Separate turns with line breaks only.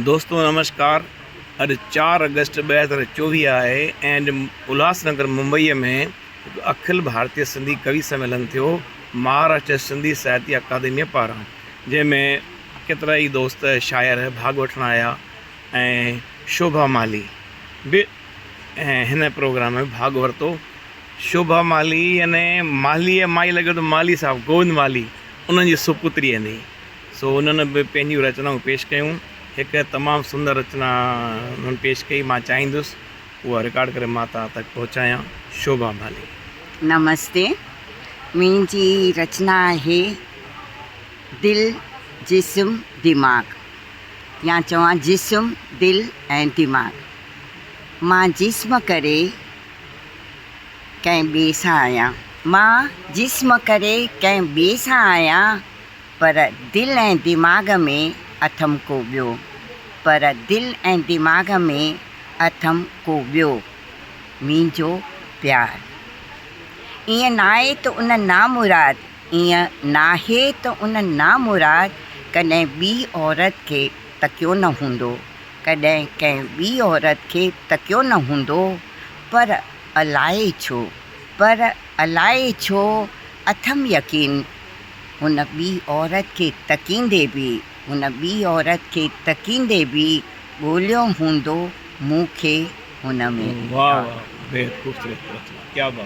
دوستو نمشڪار اڄ چار آگسٽ 2024 آهي ۽ اڄ الهاس نگر ممبئيء ۾ هڪ اکل ڀارتيه سنڌي ڪوي سميلن ٿيو مهاراشٽر سنڌي ساهتيه اڪادميء پاران جنهن ۾ ڪيترائي دوست شاعر ڀاڳ وٺڻ آيا ۽ شوڀا مالهي به هن پروگرام ۾ ڀاڳ ورتو شوڀا مالهي يعني مالهيء مان ئي لڳي ٿو مالهي صاحب گووند مالهي انهن جي سپتري يعني سو انهن به پنهنجون رچنائون پيش ڪيون. هڪ تمام سندر رچنا انهن پيش ڪئي. مان چاهيندس اها رڪارڊ ڪري مان توهان تڪ پهچايان. شوڀا مالهي.
نمستي منهنجي رچنا آهي دل جسم دماغ يا چوان جسم دل ۽ دماغ مان جسم ڪري ڪنهن ٻئي سان آهيان مان جسم ڪري ڪنهن ٻئي سان آهيان پر دل ۽ دماغ ۾ اٿم ڪو ٻيو. پر دل ۽ دماغ ۾ اٿم ڪو ٻيو. منهنجو پيار. ائين ناهي ته ان نامراد، ائين ناهي ته ان نامراد ڪڏهن ٻي عورت کي تڪيو نه هوندو، ڪڏهن ڪنهن ٻي عورت کي تڪيو نه هوندو، پر الائي ڇو، پر الائي ڇو اٿم يقين هن ٻي عورت کي تڪيندي به، هن ٻي عورت کي تڪيندي به ڳوليو هوندو مون کي هن ۾.
واھ واھ بيحد خوبصورت رچنا ڪيا بات.